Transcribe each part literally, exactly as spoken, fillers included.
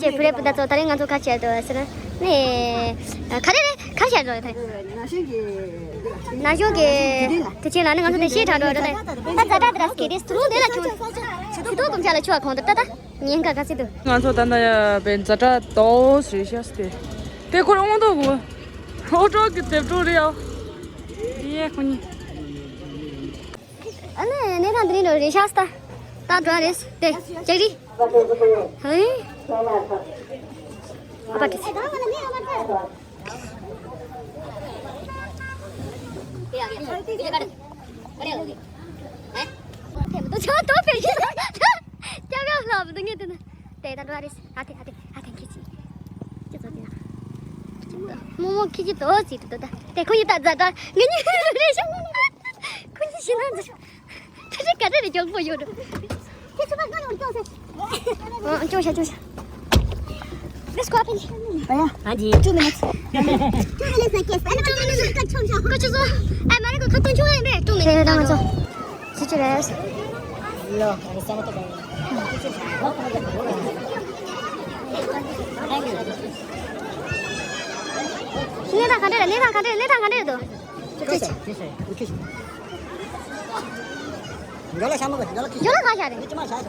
ཅེས་བུ་རེད་པ་ད་ཚོ། ད་རིང་ང་ཚོ་ག་བྱས་འདུག་ཟེར་ན་ནི། ག་རེ་རེད། ག་བྱས་འགྲོ་ཡོད་ད་རེད། ན་གཞོན་གྱི་དུས་ཆེན་ལ་ནི་ང་ཚོ་དེ་ཤེས་དྲག་འགྲོ་འགྲོ་ད། ད་ཛ་དྲག་དེ་ར་སྐད་དེ་སུ་རུང་དེ་ལ་ཁྱོད་ཆུ་ཐོག་དུམ་ཆ་ལ་ཆུ་བ་གོང་དུ་ད་ད་ཉེན་ཁ་ག་ཚོད་འདུག་ང་ཚོ་ད་ལྟ་ཡ་བའི་ཛ་དྲག་དོ་སི་རེ་ཤ་སི་དེ་དེ་ཁོ་རང་དབང་ཐོག་གོ། ཨོ་ཀྲོག་གི་དེབ་ཀྲོག་རེད་ཨོ། ཡེ་ཁོ་གཉིས། ཨ་ནི་གནས་སྟངས་འདི་རིང་རེ་ཤ་སི་ད་ད་འགྲོ་རེད་དེ་ཅག་རི། ཧེ། ཨ་པ་ཏི་སི། ཏོ་ཆོ་ཏོ་ཕེ་ཀྱི་ཀྱ་ག་ལ་བ་དུ་ངེ་དུ་ན། དེ་ད་འགྲོ་རེད། ཨ་དེ་ཨ་དེ་ཨ་དེ་ཁྱི་ཅི། ཅི་ཙོ་དེ་ན། མོ་མོ་ཁྱི་ཅི་ཏོ་ཅི་ཏོ་ད། དེ་ཁོ་ཡི་ད་ཛ་ད་ངེ་ཉི་རེ་ཤ། ཁོ་ཉི་ཤི་ན་ཛ། ཁྱེད་ཀྱི་ག་རེ་རེ་མགྱོགས་པོ་ཡོད་འགྲོ། ཁྱེད་ཚོ་ཕར་ང་ལ་སྐྱོགས་ཟེར། ཨ། སྐྱོགས་ཤ་སྐྱོགས་ཤ། Let's go up in here. ཨ་ཡ། ཨ་ཇི། Two minutes. Two minutes like this. ཨ་ནི་ཁ་ཆུ་ཆུ་ཆུ་ཆུ་ཆུ་ཆུ། ཨ་མ་རེད་གོ་ཁ་ཏོན་ཆུང་ཨ་མ་རེད། Two minutes. ཁྱེད་རང་ཚོ་ཟི་ཅི་རེད། ལོ། ཨ་ནི་སེམས་ཏོ་ག་ཡིན། གནས་སྟངས་ག་འདྲ་རེད། གནས་སྟངས་ག་འདྲ་རེད། གནས་སྟངས་ག་འདྲ་རེད་འདུག་ཁྱེད་ཚོ། ཁྱེད་ཚོ། འགྲོ་ལ་ཤ་མོ་གི་འགྲོ་ལ་ཁི། འགྲོ་ལ་ཁ་ཤ་རེད། མི་ཅི་མ་ཤ་ཤ།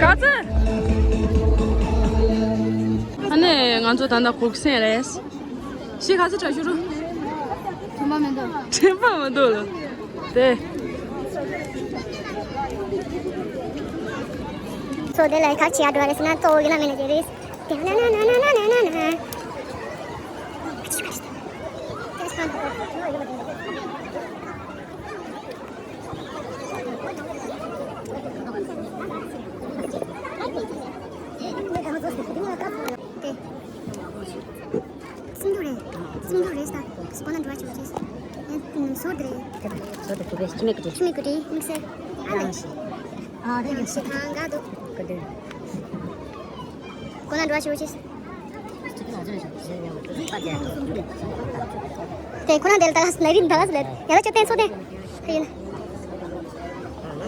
ག་ཚོད། ཨ་ནི་ང་ཚོ་ད་ལྟ་གུག་སེང་རེད། ཤི་ཁ་ཚ་དྲག་ཤུ་རུ། དྲན་པ་མི་འདུག་དྲན་པ་མི་འདུག་ལ། དེ། སོ་དེ་ལ་ཁ་ཆེ་ཡ་འགྲོ་རེད་ཟེར་ན་གཙོ་བོ་གི་ལ་མེད་ན་ཅི་རེད། དེ་ན་ན་ན། དེ། སུམ་མདོ་རེད། སུམ་མདོ་རེད་ད། སྤོ་ན་འགྲོ་བ་ཆོག་ཅེས། ཡང་ཟོར་དེ་རེད། ཟོར་དེ་དེ་བས་ཁྱི་མིག་གི་ཁྱི་མིག་གི་དེ་དམིགས་བསལ། ཨ་ལ། ཨ་དེ་ཡང་ཤི་ཐང་ག་འདུག་གི་དེ། སྤོ་ན་འགྲོ་བ་ཆོག་ཅེས། དེ་ཁོ་ན་དེ་ལ་ད་ག་ལ་རིན་ད་ག་ལ་ཡ་ལ་ཅོ་བསྟན་སོ་དེ། དེ་ཡིན།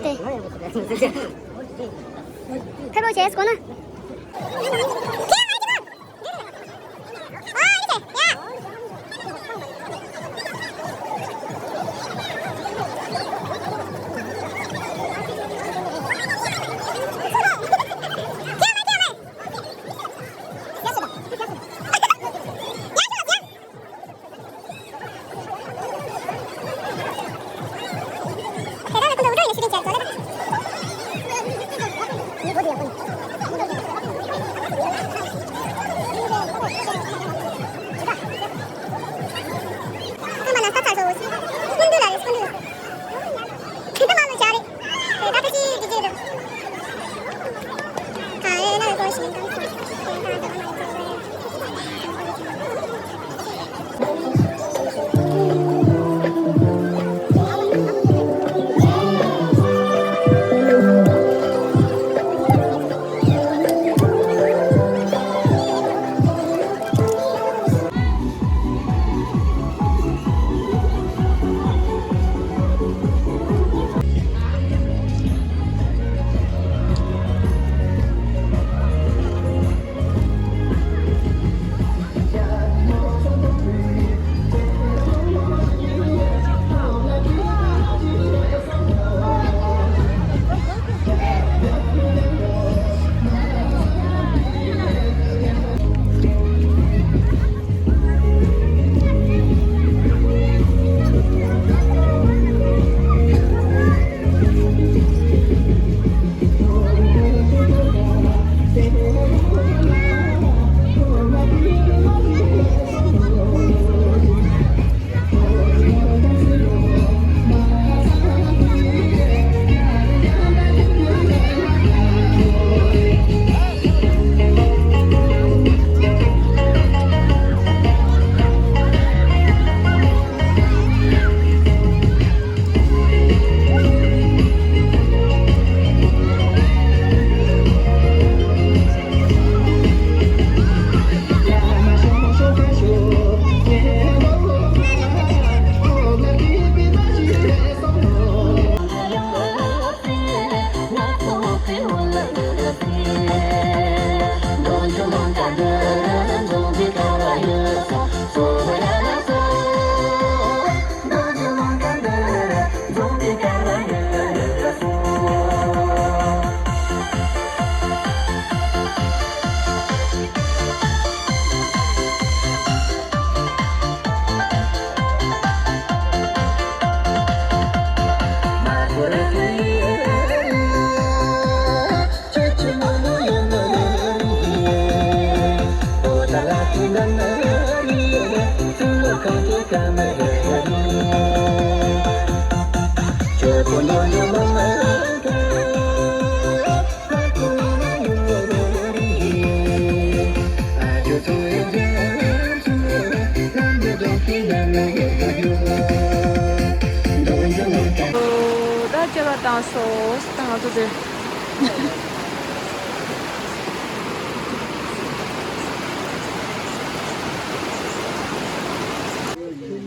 དེ། ཕེབས་རོགས་བྱས་སྐོ་ན། ཁྱེད་ལ་བཏང་སོ། ད་ང་ཚོ་དེ།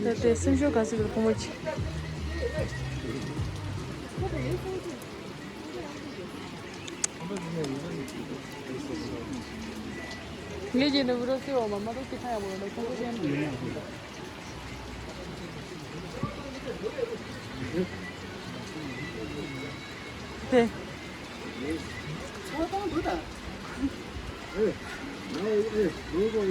དེ་དེ་སེམས་ཤུགས་ག་ཚོད་འདུག་བུ་མོ་ཅིག་ངེད་ཀྱི་ནུ་བུ་རོ་སེ་འོ་མ་མ་རོ་སི་ཁ་ཡ་མོ་རོ་ཁོང་ཚོ་ཅན།